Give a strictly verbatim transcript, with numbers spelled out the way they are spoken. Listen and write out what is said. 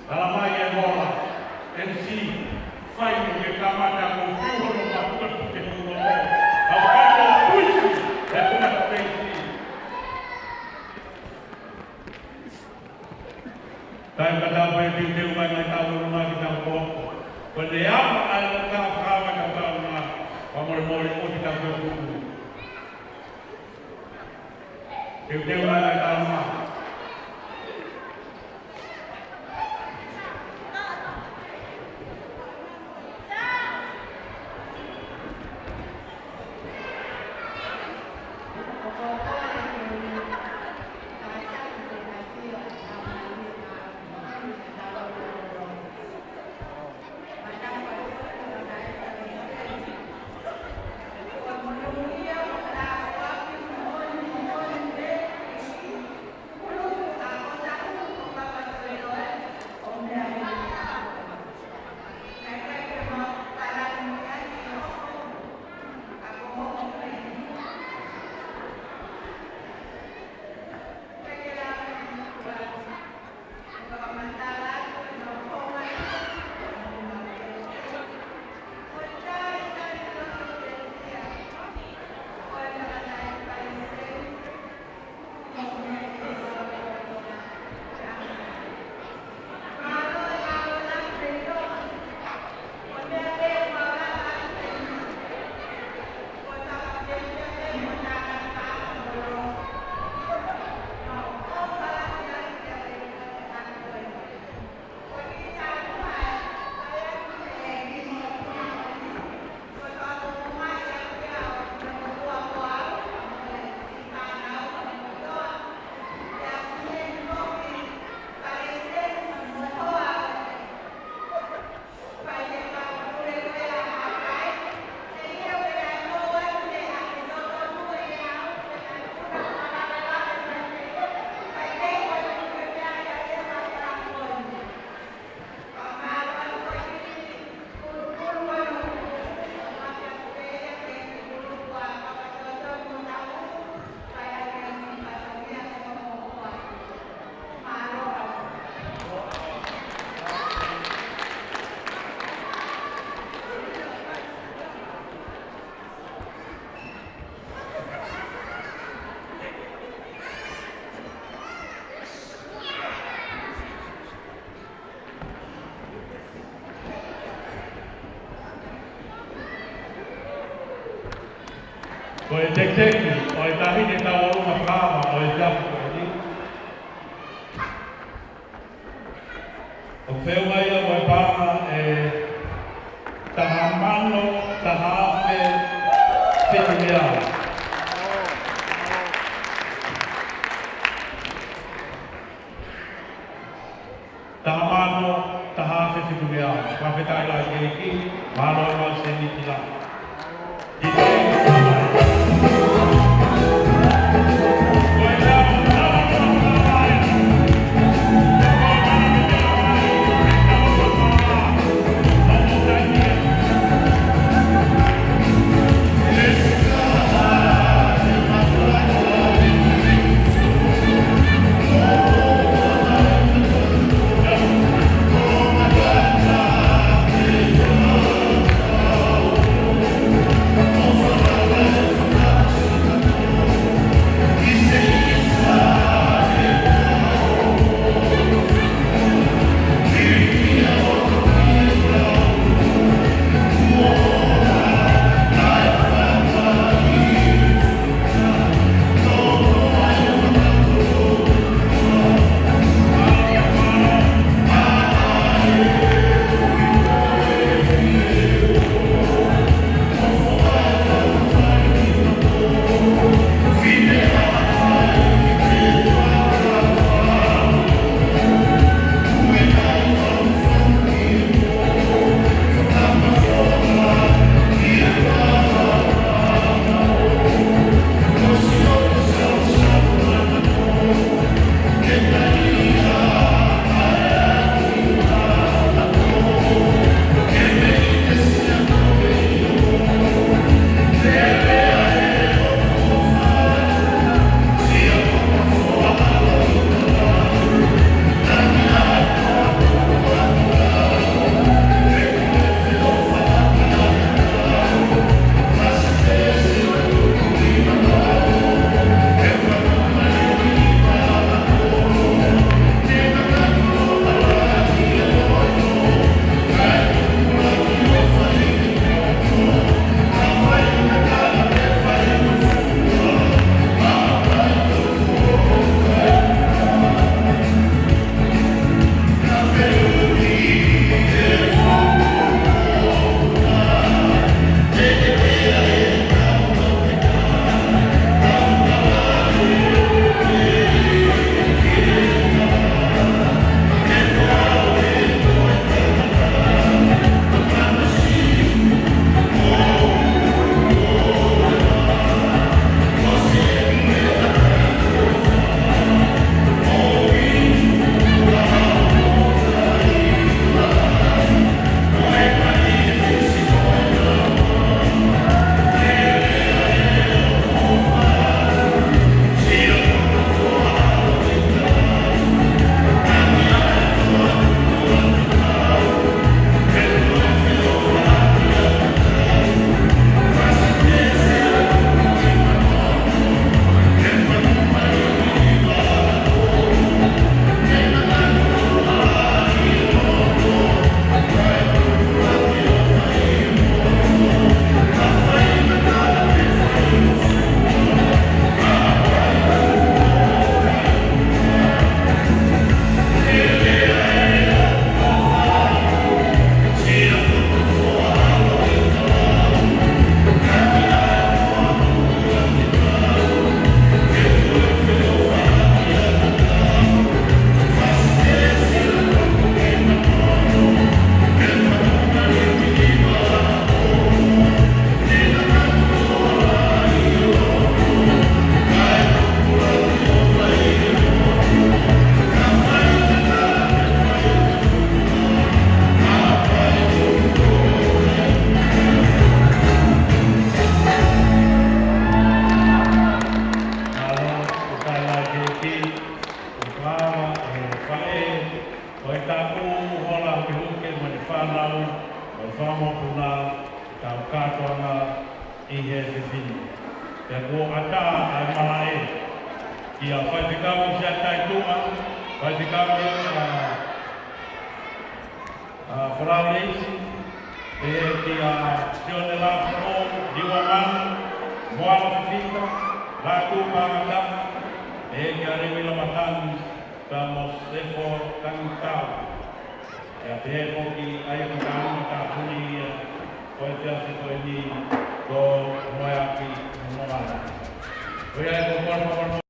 Tala mai e mola, M C, fai mo ke kamata ko fiu hono mapukepuke hono mola. Au kai mo puisi, e kuna ka peisi. Taimi ka tau pē teuteu mai mai tau ʻolunga ki tau pō. Ko e leama ʻa e loka fakawa ka tau na, fakamolemole ʻoku tau pō. Teuteu mai mai tau na. Ko e tekiteki ʻo e taʻahine tau ʻolunga fakawa ʻo e tapu ko eni. ʻOku feʻunga ia mo e paʻanga ʻe taha mano, taha afe, fitu mano. Taha mano, taha afe fitu mano. Fakafetaʻi lahi ki he ʻEiki, mālō e mau sēniti lahi. Ka ʻoku hola ke huke mo e fānau, mo e fanga mokopuna, tau kātoanga ʻi he fefine. Pea kuo ʻatā ʻa e malaʻe kia Faifekau Siatai Tuʻa, Faifekau ʻa, ʻa Falaulesi, pehē kia Sione Lafo, Liua Manu, Moana Fifita, Lātū Pāngata, pehē kia Leuila Matani, pea mo Sefo Kangitau. Pea pehē foki ʻa ia ko e kāinga tāpuni ia ʻo e efiafi ko eni ko Moeaki Moana. Ko ia e kōkō